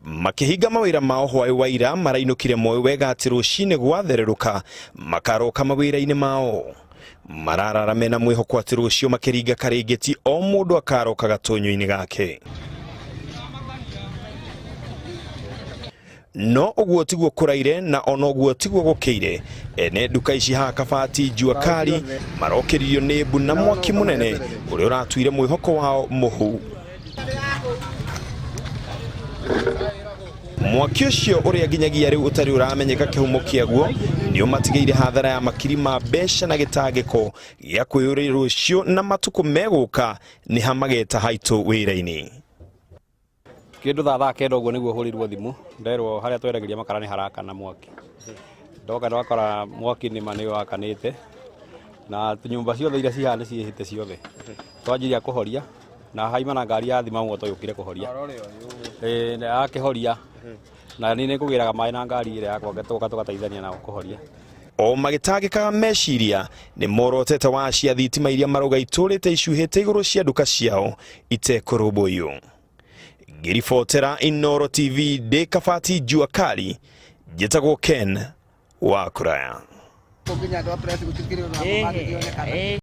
Makĩhinga mawĩra mao hwaĩ wa ira, marainũkire moĩ wega atĩ rũcinĩ gwathererũka makaroka mawĩra-inĩ mao. Mararara mena mwĩhoko atĩ rũciũ makĩringa karĩngĩti o mũndũ akaroka gatonyo-inĩ gake. No ũguo tiguo kũraire na ona ũguo tiguo gũkĩire. Ene nduka ici haha Kabati Jua Kali marokĩririo nĩ mbu na mwaki mũnene ũrĩa ũratuire mwĩhoko wao mũhu. Mwaki ũcio ũrĩa nginyagia rĩu ũtarĩ ũramenyeka kĩhumo kĩaguo nĩ ũmatigĩire hathara ya makiri ma mbeca na gĩtangĩko gĩa kwĩyũrĩria rũciũ na matukũ megũka nĩ ha mageta haitũ wĩra-inĩ. Kĩndũ thaa 9 ũguo nĩguo hũrĩirwo thimũ nderwo harĩa tweragĩria makara nĩ harakana mwaki. Ndoka ndakora mwaki nĩma nĩ wakanĩte na nyũmba ciothe iria ciĩ haha nĩ ciĩhĩte ciothe. Twanjirie kũhoria na haima na ngari ya thima moto yũkire kũhoria. Ĩĩ na akĩhoria na niĩ nĩ ngũgĩraga maĩ na ngari ĩrĩa yakwa tũgoka tũgateithania nao kũhoria. O magĩtangĩkaga meciria nĩ morotete waya cia thitima iria marauga itũrĩte icuhĩte igũrũ cia nduka ciao itekũrũmbũiyo. Ngĩribotera Inooro TV ndĩ Kabati Jua Kali, njĩtagwo Ken wa Kũraya.